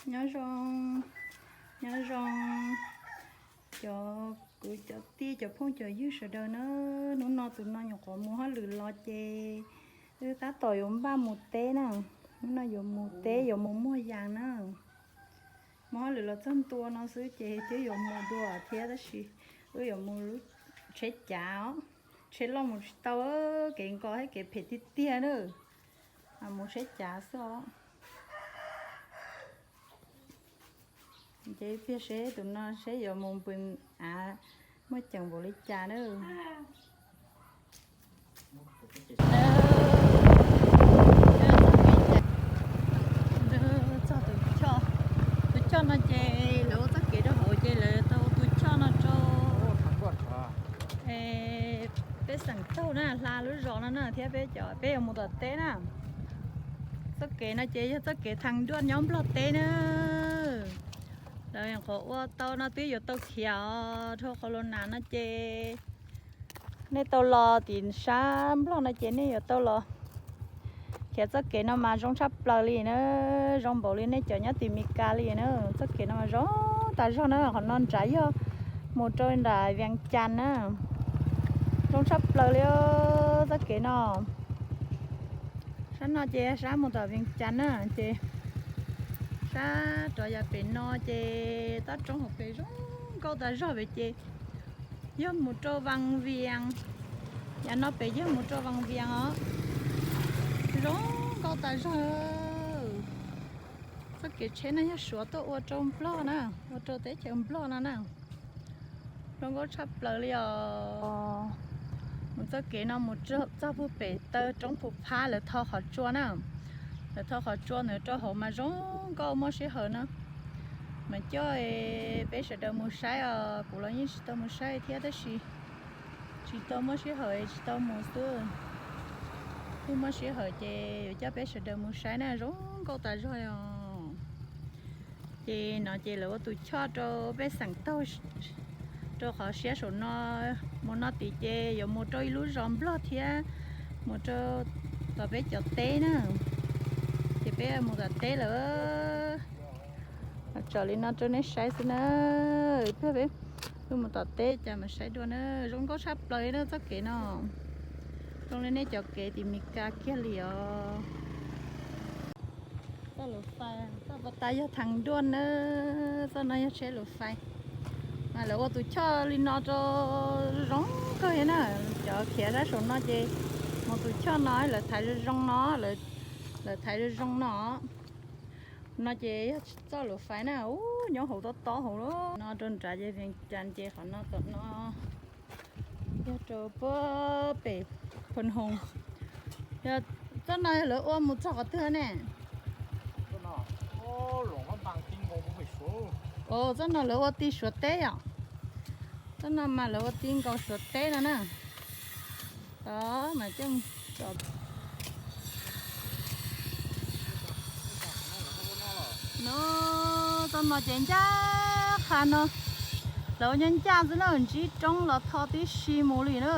Nyob zoo, nyob zoo cov kwv cov tij cov phooj cov ywg sawv daws na. Hnub no tus no nyuam qhuav mus hauj lwm los ces wb tab tom yuav npaj mus teb na. Hnub no yuav mus teb yuav mus muag yas na. Mus hauj lwm los txog ntua no xwb ces twb yuav mus dua thiab tab sis wb yuav mus lub tsheb cav os. Tsheb loj mus tsis tau, kev nkos thiab kev phem tiag tiag na. Mus tsheb cav xwb os. Ces piag seb tus no seb yuav mus npws av muaj ceem npaum li cas na. Txog tus choj, tus choj no ces lawv ua txoj kev rau hauv ces lawv tau tus choj no rau peb xeem taug na, hla lub zos no na thiab peb cov peb yuav mus tom teb na. Txoj kev no ces yog txoj kev thaj nruaj nyob Nplog teb na. Lawv nyuam qhuav ua tau no twb yuav tau khiav os, dhau qhov los nas no ces nej tau los tim sab Nplog no ces nej yuav tau los khiav txoj kev no mas zoo tshaj plaws li na, zoo npaum li nej cov nyob tim Mes Kas li na. Txoj kev no mas zoo tas zog na, qhov no nrad yog mus rau nram Vias Cas na. Zoo tshaj plaws li txoj kev no. Sab no ces sab mus tom Vias Cas na ces sab rov yav pem no ces toj roob hauv pes zoo nkauj tas zog pem ces yog mus rau Vaj Vias. Yav no pem yog mus rau Vaj Vias os. Zoo nkauj tas zog. Txoj kev tsheb no yog Suav tuaj ua rau Nplog na, ua rau teb chaws Nplog no na. Zoo nkauj tshaj plaws li os. Mus txoj kev no mus txog puag pem taw roob Phu Phab lawv tho qhov tsua na. Lawv tho qhov tsua ntawd rau hauv mas zoo nkauj muaj sij hawm na. Mas coj peb sawv daws mus saib os, kuv los yeej tsis tau mus saib thiab tab sis tsis tau muaj sij hawm tsis tau mus xwb. Twb muaj sij hawm ces yuav coj peb sawv daws mus saib na, zoo nkauj tas zog os. Ces no ces lawv ua tus choj rau pej xeem taug rau qhov siab saum no mus no tid ces yuav mus rau ib lub zos Nplog thiab mus rau tom peb cov teb na. Ces peb mus tom teb lawm. Tso li no rau nej saib xwb na. Peb mus tom teb cas mas saib dua na, zoo nkauj tshaj plaws li na txoj kev no. Zoo li nej cov kev tim Mes Kas kiag li os. Txoj lus fais, txoj pas tas yog thaj nruaj na, txoj no yog tsheb lus fais. Mas lawv ua tus choj li no rau zoo kawg li na. Cov khiav sab saum no ces mus tus choj no lawv thaiv zoo zoo no, lawv thaiv zoo zoo no. No ces yog txoj lus fais na, ub nyob hauv tob tob hauv lawm. No rau nrad ces Vias Cas ces qhov no tom no yog rau puag pem Phoos Hoos. Yog txoj no lawv ua mus txog qhov twg ne? Txoj no lawv ua ti Suav teb yom. Txoj no mas lawv ua ti nkaus Suav teb no na. Tod mas coj no, txoj no ces ncaj qha no, lawv ua nyob ncaj xwb na, ntsib roob los tho tib si mus li na.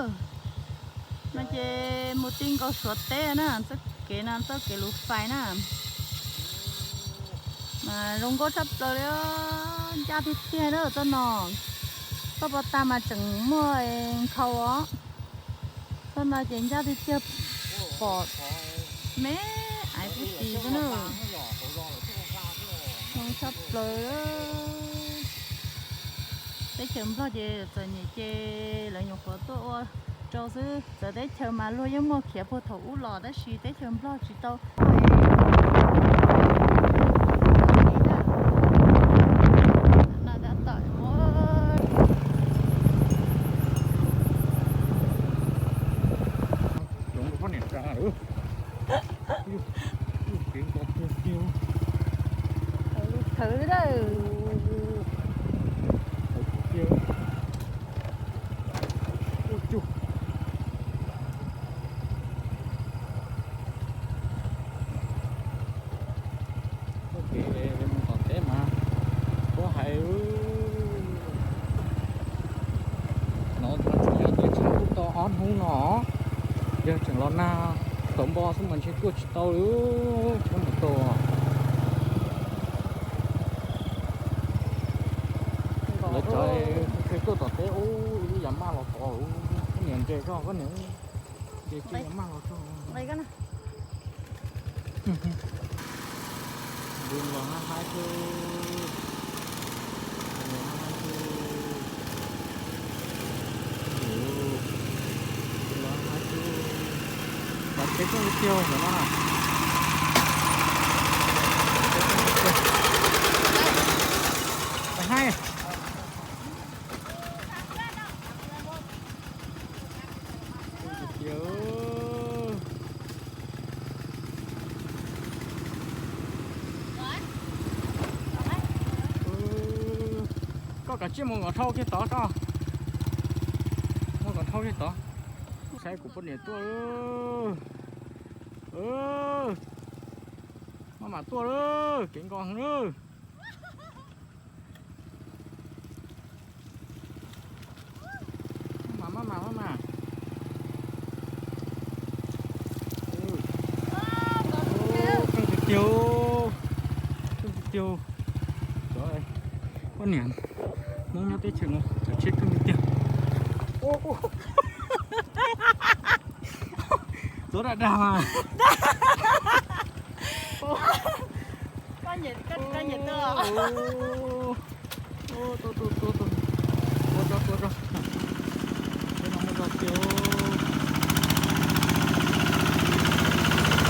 No ces mus ti nkaus Suav teb na, txoj kev no txoj kev lus fais na. Mas zoo nkauj tshaj plaws li, ncaj tiag tiag na txoj no. Txoj pas tas mas tseem muaj nkhaus os. Txoj no ces ncaj tiag tiag, pom me aiv pub tis xwb na. Zoo tshaj plaws. Teb chaws Nplog ces txom nyem ces lawv nyuam qhuav tuaj ua rau xwb, txawm teb chaws mas luag yeej muaj khiav puag thaum ub los tab sis teb chaws Nplog tsis tau. Thawv lawm. Ua ke mus tom teb mas puab hais, no tseem yog tias tshav kuj tau ob hnub no, yog tseem los nag tau npo xwb mas ntshe tuaj tsis tau li, tshav mus tau. Peb ub, ib lub yam maj los tod, koj niam nres zog, koj niam nres tsis yam maj los tod. Nws los hab haib xwb. Nws los hab haib xwb. Nws los hab haib xwb. Pais teb koj tiag ntawm no na. Pais haib. Koj kav tsij mus kom dhau kiag tod tso. Mus kom dhau kiag tod. Saib kuv poj niam tuaj. Maj mam tuaj lawm, kev nkos heev lawm. Maj mam, maj mam, maj mam. Keej tiag tiag, keej tiag tiag. Cov poj niam Hmoob nyob teb chaws no cov tsheb keej tiag tiag. Tuav dag dag mas. Koj nyiam, koj nyiam tuaj. Tua, tua, tua, tua, tua. Tua tso, tua tso. Peb no muaj tso tiag.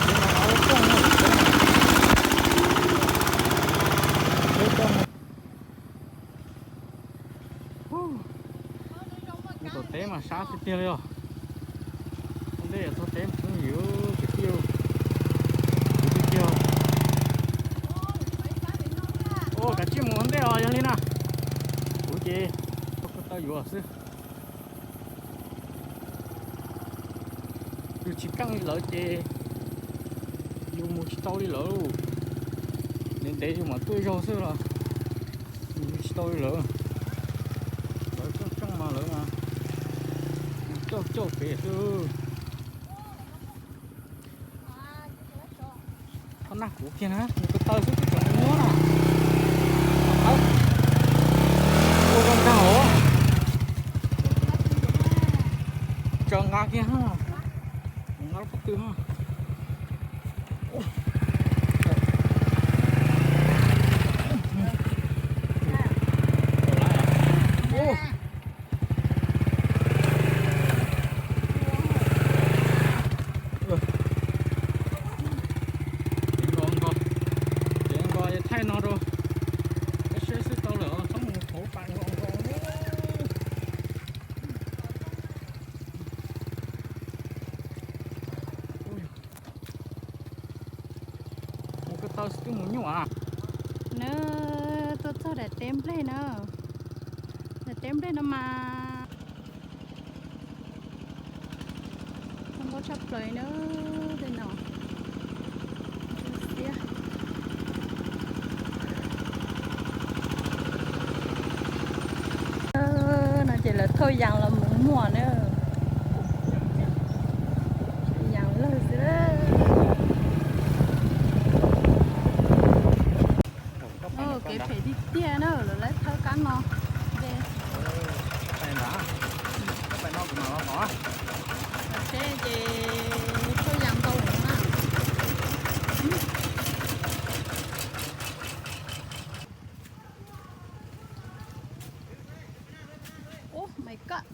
Peb no ob lub rooj na. Peb coj mus. Mus tom teb mas sab tiag tiag li os. Ua ntej yuav txog teb mus phooj ywg, kwv tij, kwv tij tiag. Ua kav tsij mus ua ntej os, yog li na. Kuv ces kuv tau yuav xwb. Yus tsis keej li lawv ces yus mus tsis tau li lawv. Ntev ntev yus mam tuaj ib zaug xwb los yus mus tsis tau li lawv. Lawv keej keej mas lawv mas cauj cauj pem xwb. Koj nag kuv kiag na, nws ko taw xwb twb tseem mus nyuaj na. Ua zoo nkag hauv. Tseem nqa kiag, nqa lub pob tw. Ces nkaus, ces nkaus thaij no rau peb saib xwb tau lawm, txhob mus hauv pas nkaus nkaus. Mus ko taw xwb twb mus nyuaj. Nws tuaj txog daim teb nplej na, daim teb nplej no mas zoo nkauj tshaj plaws na, tej no. No ces lawv thauj yas los mus muag na. Yas lawg xwb. Kev phem tiag tiag na, lawv lawv thawb kab no. Ces thauj yas ntau na. Oh my God.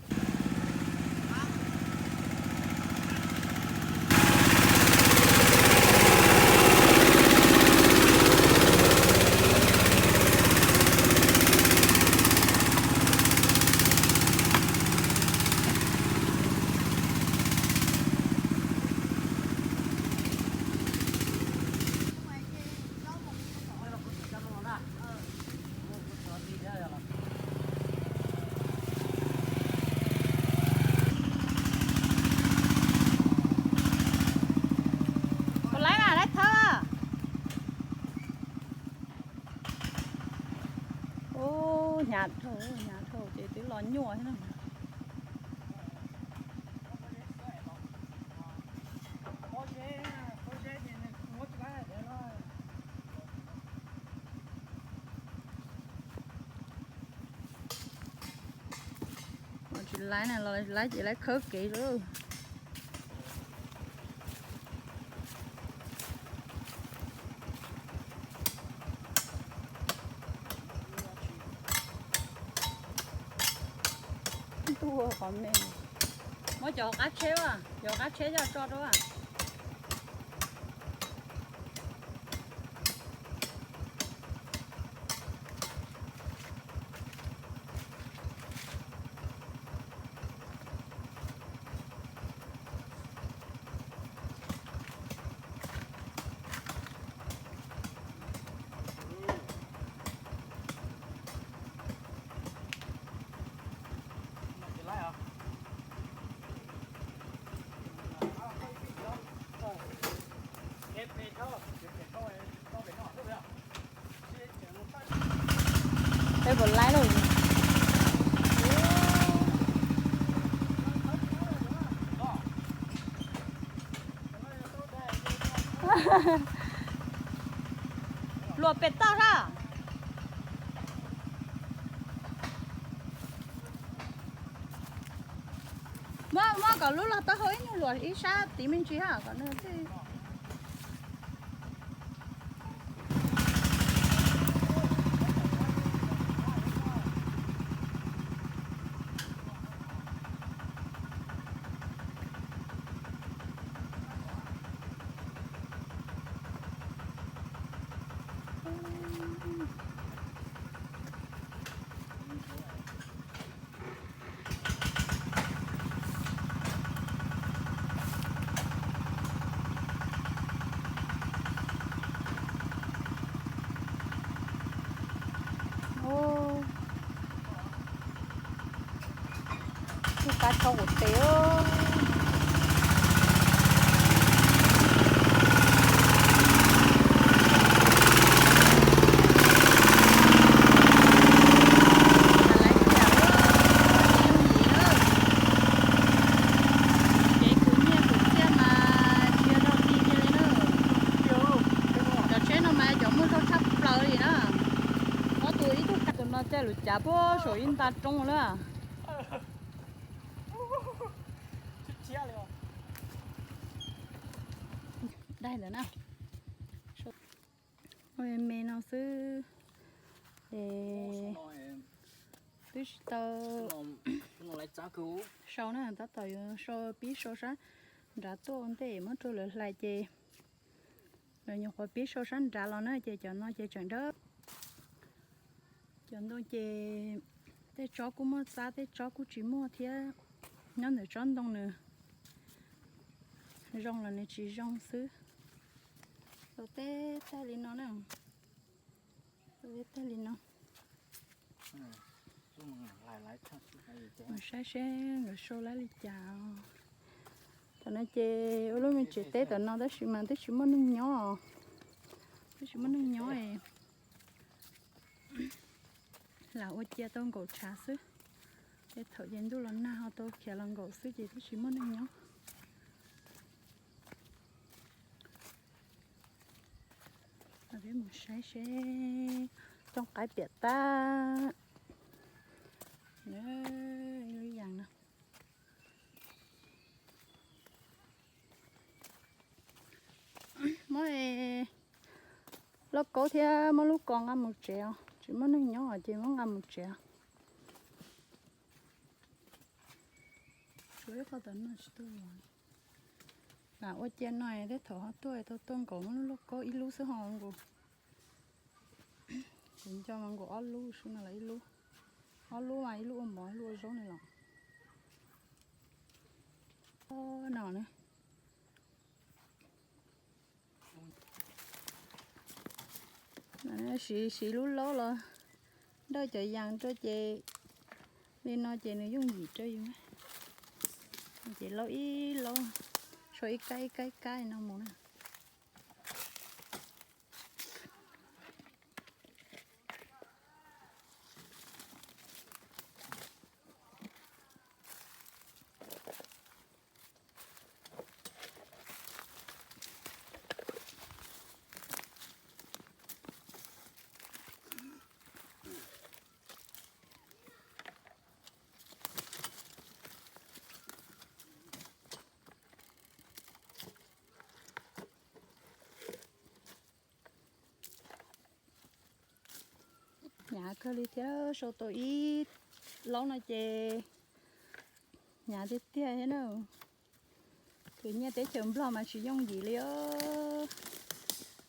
Puas laib na, laib thawb? Ub, hnyav dhau, hnyav dhau ces twb los nyuaj thiab na. Laib na, los laib ces laib khawb kev lawm. Ntuj, qhov me. Muab cov hauv qab tsheb, cov hauv qab tsheb coj tso rau. Peb puas laib lawm? Luag pem toj sab. Muab, muab kom lub los taub hau ib nyuag luam ib sab tid me ntsis ha kom nws thiaj. Tus kab tso kuv tes. Ces khwv nyiaj khwv txiaj mas tsis yog dog dig kiag li na. Cov tsheb no mas cov muaj zog tshaj plaws li na. Ob tug ib tug kab tus no caij lub cav puag saum ib nta roob lawm. Daig ntawd na. Ua me no xwb. Es twb tsis tau sau na, tab tom yuav sau pib sau sab nrad tuaj ua ntej muab rau lawv hlais ces lawv nyuam qhuav pib sau sab nrad los na ces cov no ces tseem dawb. Cov ntoo ces tej tsob kuj muaj txab tej tsob kuj tsis muaj thiab. Nyob ntawm tsob ntoo nws zoo los nws tsis zoo xwb. Tau tej tag li no na. Tau tej tag li no. Mus saib seb nkawd sau lab li cas. Tam no ces ua lub me tsev teb tam no tab sis mas twb tsis muaj neeg nyob. Twb tsis muaj neeg nyob es lam ua cia tau nkaum tshav xwb. Ces thaum ces ntuj los nag ho tau khiav los nkaum xwb ces twb tsis muaj neeg nyob. Peb mus saib seb cooj qaib piam tab. Ib lub yas no. Muab lauj kaub thiab muab lub kos nqa mus tsev os, tsis muaj neeg nyob ces muab nqa mus tsev. Tshuav ib qho tom no tsis tuaj los. Lam ua cia no tej thaum ho tuaj tau tuaj nkaum muab lub lauj kaub ib lub xwb ho nkaus. Kuv nco mas nkaus ob lub xwb no los ib lub. Ob lub mas ib lub ua mov ib lub ua zaub ne los. No na. Siv, siv lub laub los dawj cov yas rau ces li no ces nws yooj yim rau yus. Ces laub ib laub, sau ib kab ib kab ib kab no mus na. Hnyav kawg li thiab, sau tau ib laub no ces hnyav tiag tiag thiab na. Khwv nyiaj teb chaws Nplog mas tsis yooj yim li os.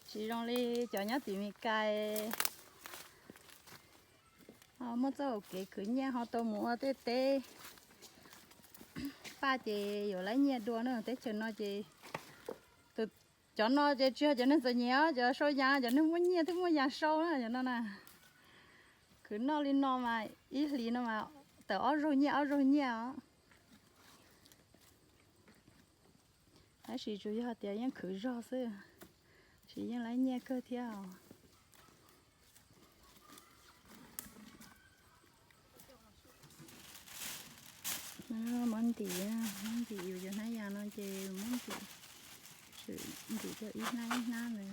Tsis zoo li cov nyob tim Meskas, muaj txoj hauv kev khwv nyiaj ho tau mus ua tej teb paj ces yuav laib nyiaj dua na. Teb chaws no ces cov no ces tsis yog cov neeg txom nyem os, cov sau yas, cov neeg muaj nyiaj thiaj muaj yas sau na cov no na. Khwv noj li no mas ib hlis no mas tawm ob zaug nyiaj ob zaug nyiaj os. Tab sis tsuas yog tias yeej khwv zog xwb, tab sis yeej laib nyiaj kawg thiab os. Muab ntim, muab ntim yus cov hnab yas no ces muab ntim, ntim coj ib hnab ib hnab ntawd.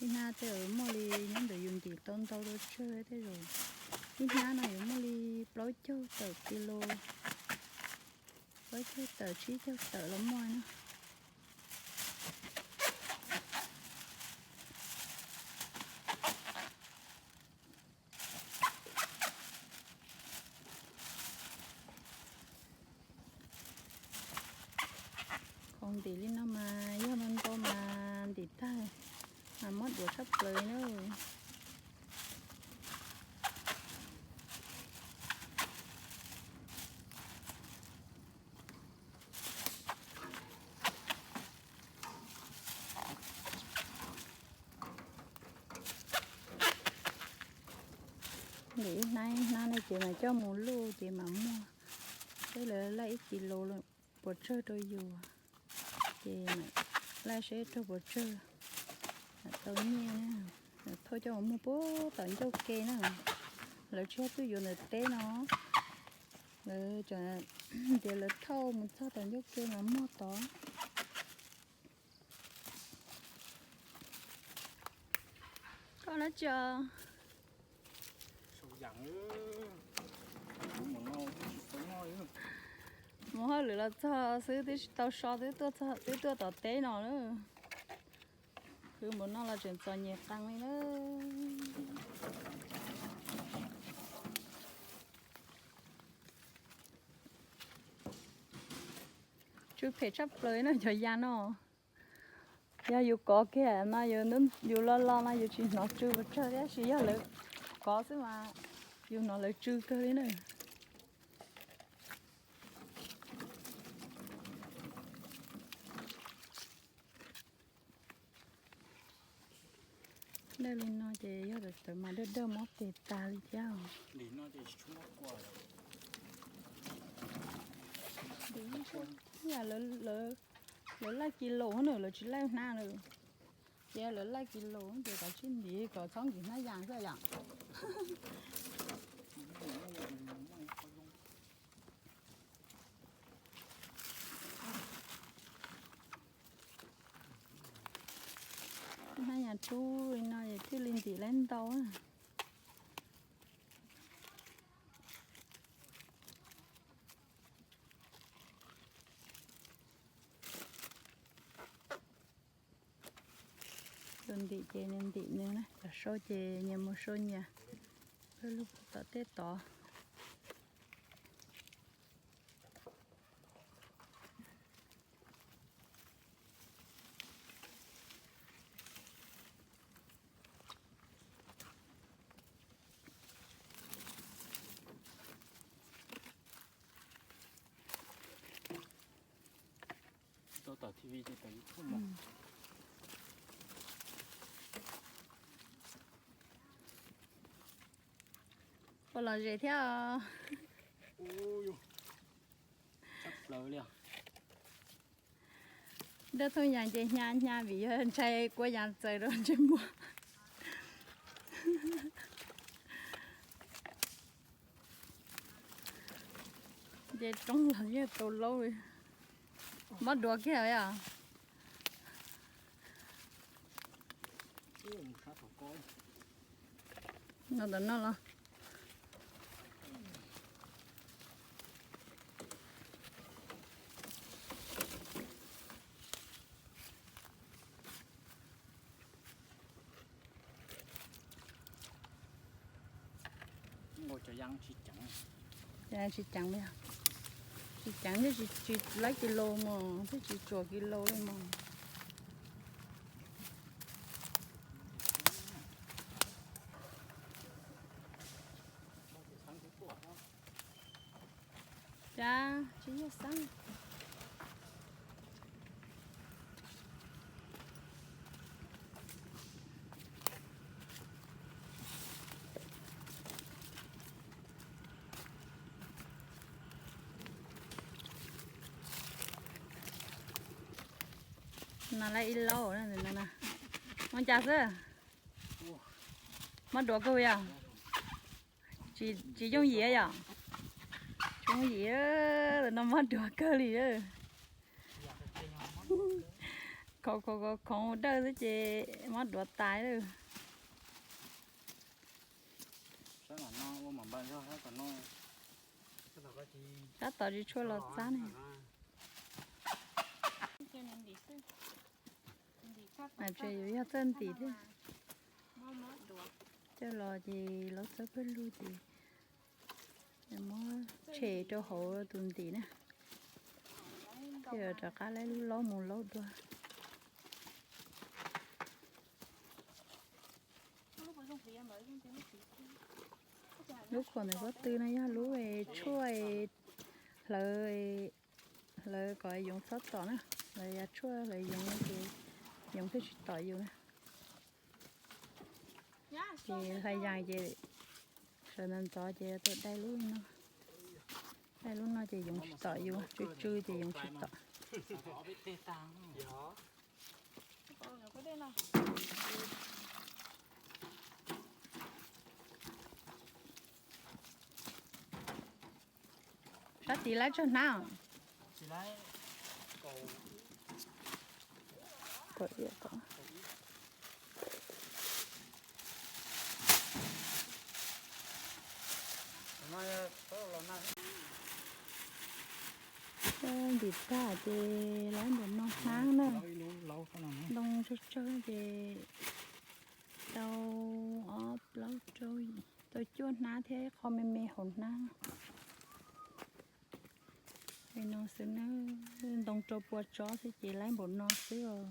Ib hnab tej muaj li nyob ntawm yus ntim tau ntau rau tsawg tej zaum. Ib hnab no yuav muaj li plaub caug tawm kis lus, plaub caug tawm tsib caug tawm los muaj na. Khoom ntim li no mas yog ntau ntau mas ntim tag mas mob duav tshaj plaws na. Ntim ib hnab ib hnab no ces mas coj mus luj ces mas muaj, peb lawv laij ib kis lus puas tsawg rau yus, ces laij seb raug puas tsawg, tau nyiaj na. Thauj coj mus muag puag tom ncauj ke na. Lawv tsis yog tuaj yuav ntawm teb no, lawv tias lawv thauj mus txog tom ncauj ke mas muag tod. Koj dab tsi? Mus hauj lwm los txog xwb twb tsis tau so, twb tuaj tom teb no lawm. Khwv npaum no los tseem txom nyem qees li na. Tsw phem tshaj plaws no cov yas no. Yog yus kov kiag mas yus los los no yus tsis hnov tsw pes tsawg, tab sis yog lawv kov xwb mas yus hnov lawv tsw kawg li na. Dawj li no ces yog tawv mas dawj dawj mob tes tas li thiab. Lawv laij kis lus na, lawv tsis laij hnab na. Ces lawv laij kis lus ces kav tsij ntim kom txhob nkim hnab yas xwb yom. Hnab yas rub li no es thiaj li ntim laib ntau. Tus ntim ces nws ntim nws na, cov sau ces nyias mus sau nyias, lub tom tej tod. Ua los ze thiab. Dawj thooj yas ces hnyav hnyav vim yog ntshai kua yas txawv rau ntsej muag. Ces roob los yeej tau laub li. Mob duav kiag os. No tom no los. Tsis ceev, tsis ceev thiab tsis tsis laib kis lus mos, thiab tsis tsuas kis lus li mos. Cas tsis yog xeeb. No lawm ib laub na, mob cas xwb. Mob duav kawg yom? Tsis yooj yim yom? Tsis yooj yim, no mob duav kawg li. Khoov khoov khoov dawj xwb ces mob duav tas lawm. Sab tod tsis tshua los txab ne. Tseem yuav yog txawj ntim thiab. Coj los ces laub txawb pawg lug ces muab tshem rau hauv tus ntim na. Thiaj rov qab laib lub laub mus laub dua. Lub khuam ntawm pob tw no yog lub tshuaj hlawv, hlawv kom yoov txhob tom na. Hlawv yav tshuaj hlawv yoov ces yoov thiaj tsis tom yus na. Ces hla yas ces sawv ntxov ntxov ces tuaj dai lub no. Dai lub no ces yoov tsis tom yus, tsw tsw ces yoov tsis tom. Sab tid laib tsawg hnab? Ntim tag ces laib npaum no hnab na. Ntoo tsawg tsawg ces tau ob plaub rau, tau cuaj hnab thiab ib qho me me hauv hnab. Li no xwb na, ntoo rau pua tsob xwb ces laib npaum no xwb os.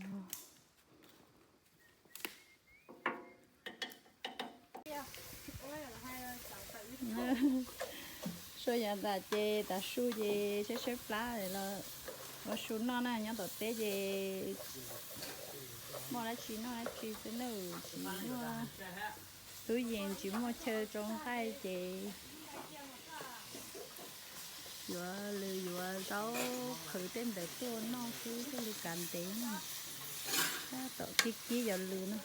Sua yav tas ces tav su ces saib saib plab los ua su noj na, nyob tom teb ces muaj dab tsi noj dab tsi xwb na, tsis muaj tub yees tsis muaj chaw rau nqaij ces yuav lws yuav zaub qhwv tej ntawd tuaj noj xwb thiaj li kav ntev na. Tab tom kib kib yuav lws na.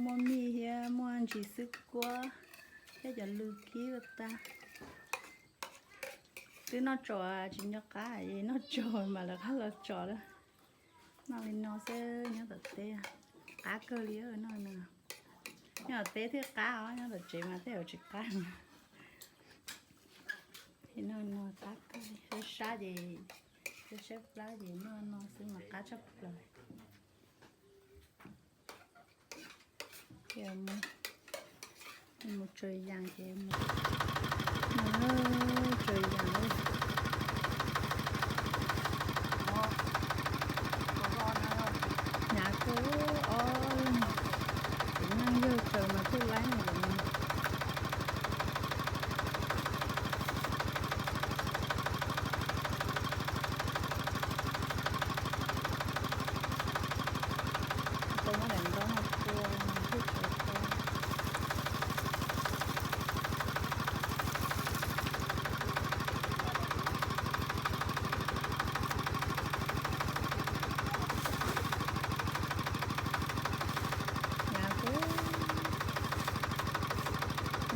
Muaj mij thiab muaj ntsis xwb kuab thiab cov lws kib ua tag. Twb noj tsaus tsis nco qab, noj tsaus mam lawv qab los tso lawm. Noj li no xwb nyob tom teb, qab kawg li no. Nyob tom teb thiaj qab os, nyob tom tsev mas tej zaum tsis qab. Noj no qab kawg li, sab sab ces, sab plab ces noj no xwb mas qab tshaj plaws. Ces mus tsaws yas ces mus tsaws yas. Hnyav kawg os, txiv neej yawg tsaws mas thiaj laib no. Tau muab daim ntaub no pua thiaj tsaws tau. Hnyav kawg,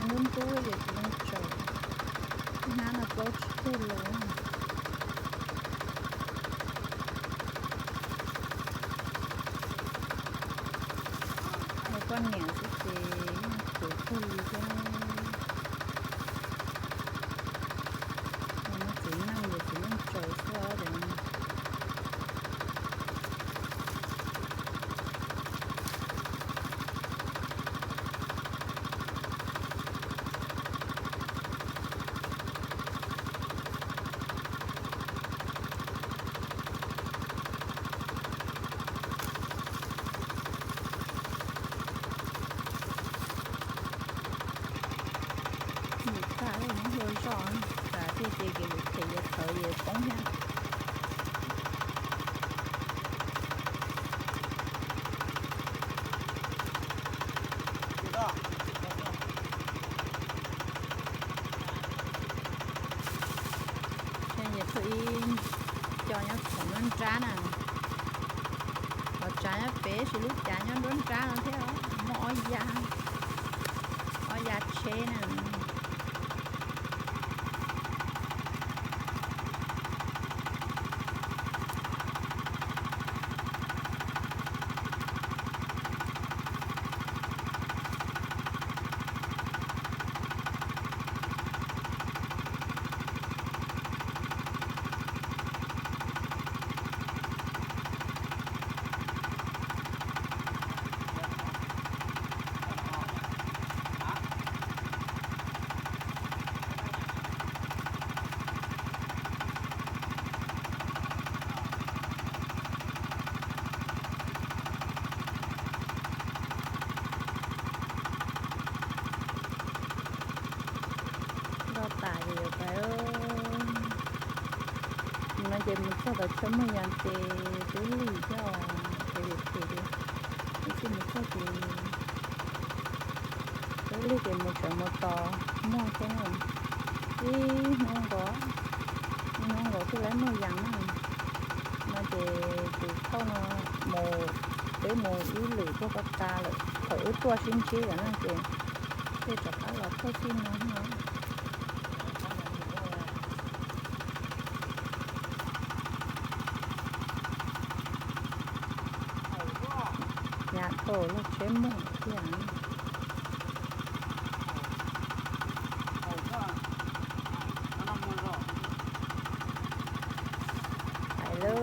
ntub ntub ces tsis zoo tsaws, hnab no plaub tsib tug los. Yog poj niam xwb ces yeej khwv kawg li thiab. Txiv neej ces txiv neej tsaws xwb os. Ces kev phem ces txhawv ces poob thiab. Ces thaum ib co nyob thaum nruab nrab na, los tsav nyob pem, tab sis lub cav nyob nruab nrab no thiab, muaj ob ya, ob ya tsheb na. Loj tas ces yuav pais. No ces mus txog tom chaw muag yas ces twb lig thiab os, ces vim phem ces ib txhij mus txog ces twb lig ces mus tseem mus tos muag thiab na. Ib hnub nkaus, ib hnub nkaus thiaj li muag yas na. No ces tus thauj no mus, peb mus ib lwm tuaj tau tas lawm, thaum wb tuaj sib ntsib lawm no ces thiaj rov qab los thauj txij no no. Yam thaum lub tsheb muag tiag. Hais lawm.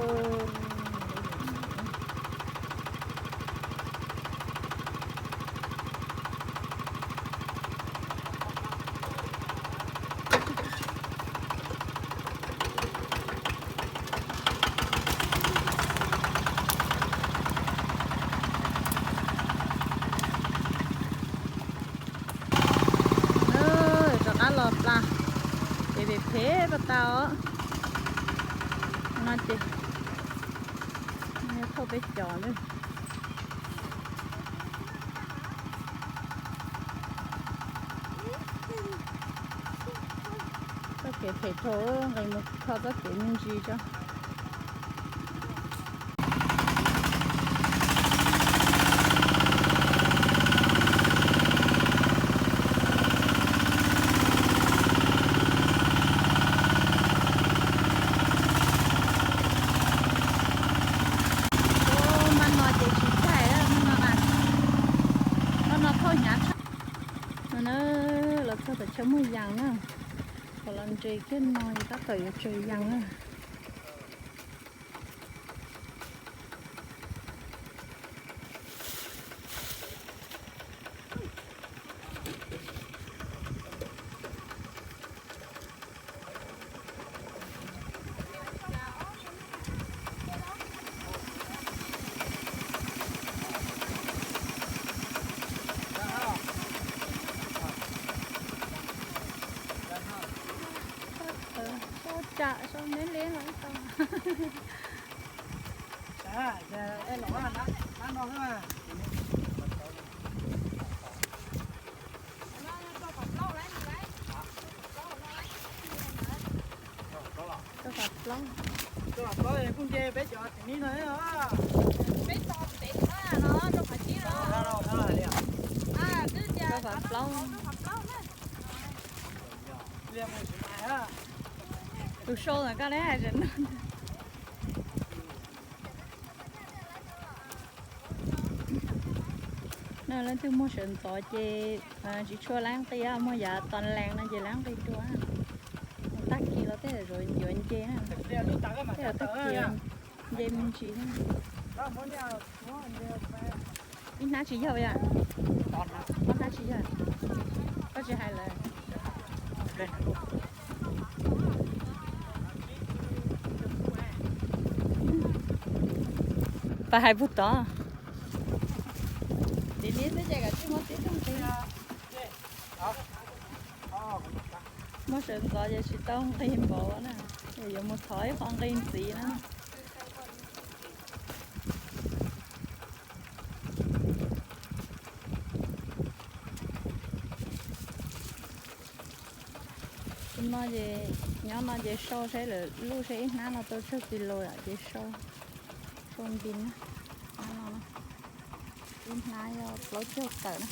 Rov qab los plas, ces pem phem pas tas os. No ces thauj peb cov na. Txoj kev phem rau nqis mus kho txoj kev me ntsis tso. Ub, mab no ces tsis txaij, mab no na, mab no thauj hnyav tshaj. No na, los txog tom chaw muag yas na, thaum los nres kiag no ces tab tom yuav tsaws yas na. Sau tsam sau neb li los ib tau. Rau qhov plaub. Rau qhov plaub kuj nce peb cov tim ni no. Rau qhov plaub. Tus sau ntawm koj neb hais tias no. No leej twg muag sawv ntxov ces tsis tshua laib nqi, muag yav tos lees no ces laib nqi dua. Mus tag kis los tej zaum yuav nce na, tej zaum tag kis nce me ntsis. Ib hnab tsis yog yom? Ob hnab tsis yog? Koj tsis hais lawm. Pab hais puag tod. Tiv li xwb ces kav tsij muab tib tug nqi. Muab Sawv ntxov ces tsis tau nqi npaum na, yuav mus thov ib qho nqi ntxiv na. Tus no ces nyob no ces sau seb lawv luj seb ib hnab no tau tsawg kis lus yom, ces sau, sau npis na. Hnab no na, ib hnab yog plaub caug tawm na.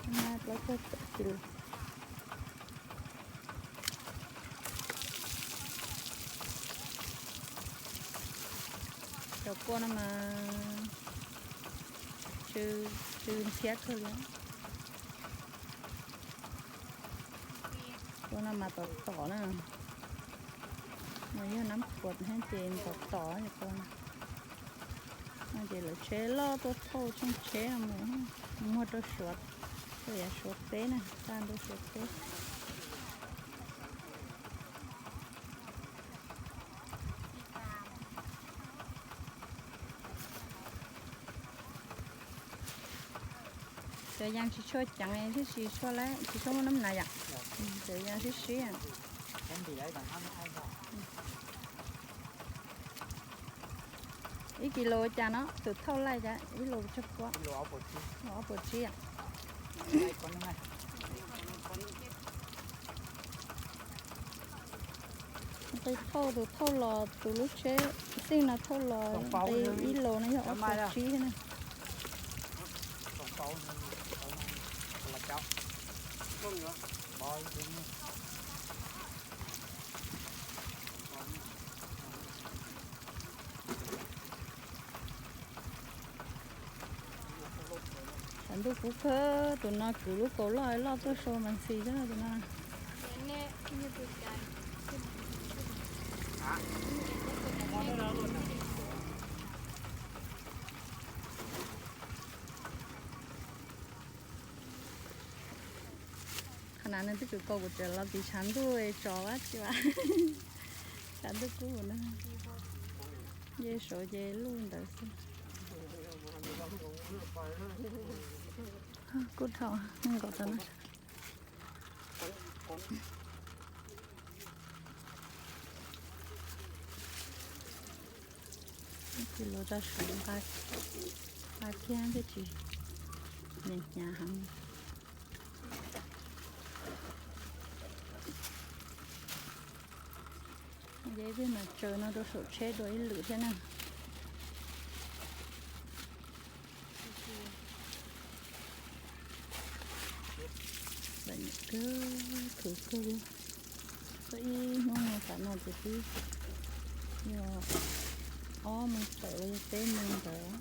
Ib hnab plaub caug tawm kis lus. Cov kua no mas tsw, tsw ntxhiab kawg li. Kua no mas tom tom na, mas yog nab puas thiab ces tom tom kua. No ces lawv tsheb loj tuaj thauj tsheej tsheb no mus, mus muag rau Suav, rau yav Suav teb na, tag ntua Suav teb. Cov yas tsis tshua ceev thiab tsis tshua lab, tsis tshua muaj nab nas yom. Cov yas sib sib. Ib kis lus cas no, tus thauj laij cas ib lus tsawg pua? Ob puas tsib. Nqi thauj, tus thauj los, tus lub tsheb xij no thauj los nqi ib lus no yog ob puas tsib thiab na. Tshav ntuj kub kawg, tus no kwv lub kaus loj loj tuaj sau mas ntxhi xwb tus no. Qhov na nws twb kwv kaus kuv tseem los tiv tshav ntuj tso vaj tsi vas. Tshav ntuj kub na. Nce saud ces luj ntawd xwb. Kuj dhau nkaus tau na. Ces los rau saum nqa, nqa kiag thiaj tsis hnyav hnyav heev. Ces peb mam tsaws no rau saum tsheb dua ib lwm thiab na. Lawm nyuam kawg, khwv kawg li. Txog ib hnub no tam no ces twb yog ob moos tawm los yog peb moos ntawd.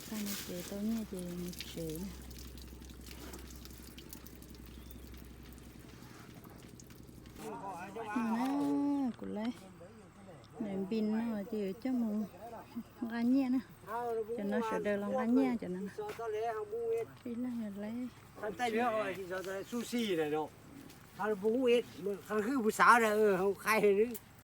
Tag no ces tau nyiaj ces mus tsev na. Kuv lab npis no ces yuav coj mus nqa nyiaj na. Cov no sawv daws los nqa nyiaj cov no. Ib leeg lab.